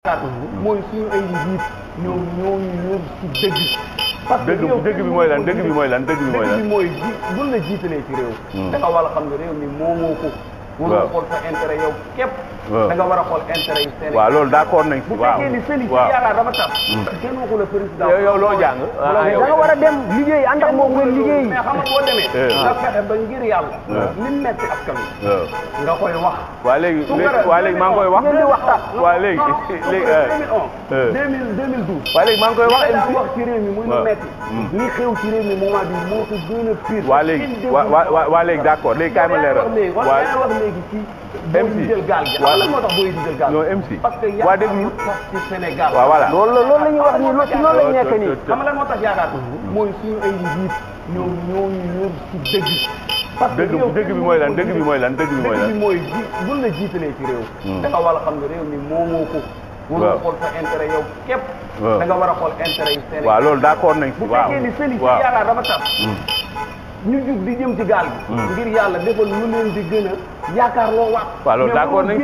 mooy suñu ay njiit ñoom ñoo ñu yor ci dëgg. parce que dëgg bi mooy lan dëgg bi mooy lan dëgg bi mooy lan. dëgg bi mooy buñ la jiitalee ci réew. da nga war a xam ne réew mi moomoo ko. waroo xool sa intérêt yow képp. da nga war a xool intérêt yu Sénégal. waaw loolu d'accord nañ si. waaw bu fekkee ni sëli si yaakaar dafa tax. kenn waxu la président. yow loo jàng. da nga war a dem liggéey ànd ak moom nga liggéey. mais xam nga boo demee. nga fexe ba ngir yàlla. li metti askan wi. nga koy wax. waa léegi maa ngi koy wax. ngeen di waxtaan. waa léegi 2012. waa léegi maa ngi koy wax. MC wax ci réew mi muy lu metti. li xew ci réew mi moment bi moo ko gën a pire. waa léegi d'accord léegi kaay ma leeral. wax léegi ci booy di jël gaal gi. waaw lan moo tax booy di jël gaal gi. non MC. parce que waa déglu yaakaar ci Sénégal. waaw voilà loolu la ñuy wax nii ci loolu la ñu nekk nii. xam nga lan moo tax yaakaar mooy suñu ay njiit ñoom ñoo ñu yor ci dëgg. parce que dëgg bi mooy lan dëgg bi mooy lan dëgg bi mooy lan. dëgg bi mooy buñ la jiitalee ci réew. da nga war a xam ne réew mi moomoo ko. waroo xool sa intérêt yow képp. da nga war a xool intérêt yu Sénégal. waaw loolu d'accord nañ si. bu fekkee ni sëli si yaakaar dafa tax. ñu jug di jëm ci gaal gi. ngir yàlla defal lu leen di gën a yaakaar loo wax. waaw loolu d'accord nañ